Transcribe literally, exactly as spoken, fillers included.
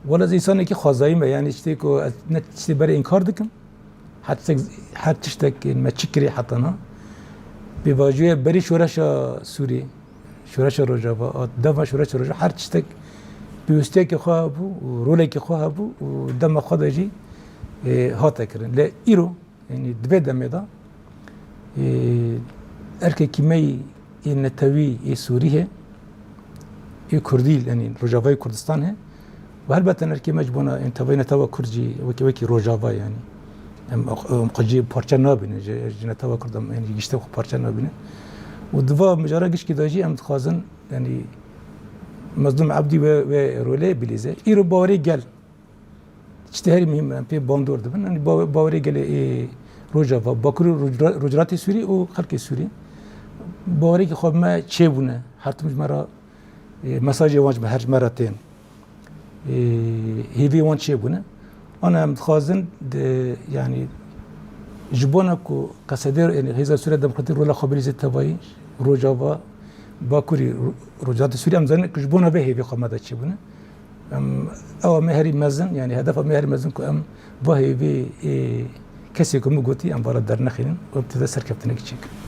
Wala ez însanekî xwezayî me, yanî tiştê ku ez ne tiştê berê înkar dikim. Her tiştek, her tiştek me çi kirî heta niha. Pêvajoya berî şoreşa Sûrî, şoreşa Rojava, a dema şoreşa Rojava her tiştek pêwistiyekê xwe hebû û rolekê xwe hebû û dema xwe de jî, e, hate kirin. Lê îro, yanî di vê demê de, e, erkekî me yê netewî yê Sûrî hê, yê Kurdî, yanî Rojavayê Kurdistan hê. Û helbet erkê me ji bona, yanî tevayî netewa Kurd jî wekî, wekî Rojava, yanî em, em xwe jî parçe nabînin, ji, ji netewa Kurd em, yanî giştê xwe parçe nabînin. Û di va mijara gişkî de jî em dixwazin, yanî Mezlûm Ebdî wê, wê rolê bilîze. Îro bawerê gel. Tiştê herî muhîm em pê bandor dibin. Yanî bawe-, bawerê gelê ê Rojava, Bakurê Rojra-, Rojhilatê Sûrî û xelkê Sûrî. Bawerekî xwe me çêbûne. Her tim ji me re, e, mesajê wan ji me, her ji me re tên. E, hêviyê wan çêbûne. Ana em dixwazin di, yanî ji bona ku qesedê, yanî Hêza Sûriya Demokratîk rola xwe bilîze tevayî, Rojava, Bakurî, Ro-, Rojhilatê Sûrî, em zanin ku ji bona vê hêviyê xwe me de çêbûne. Em, ewa me herî mezin, yanî hedefa me herî mezin ku em va hêvî, ê, kesê ku min gotî, em vara dernexînin û em tê de serkeftinekî çêkin.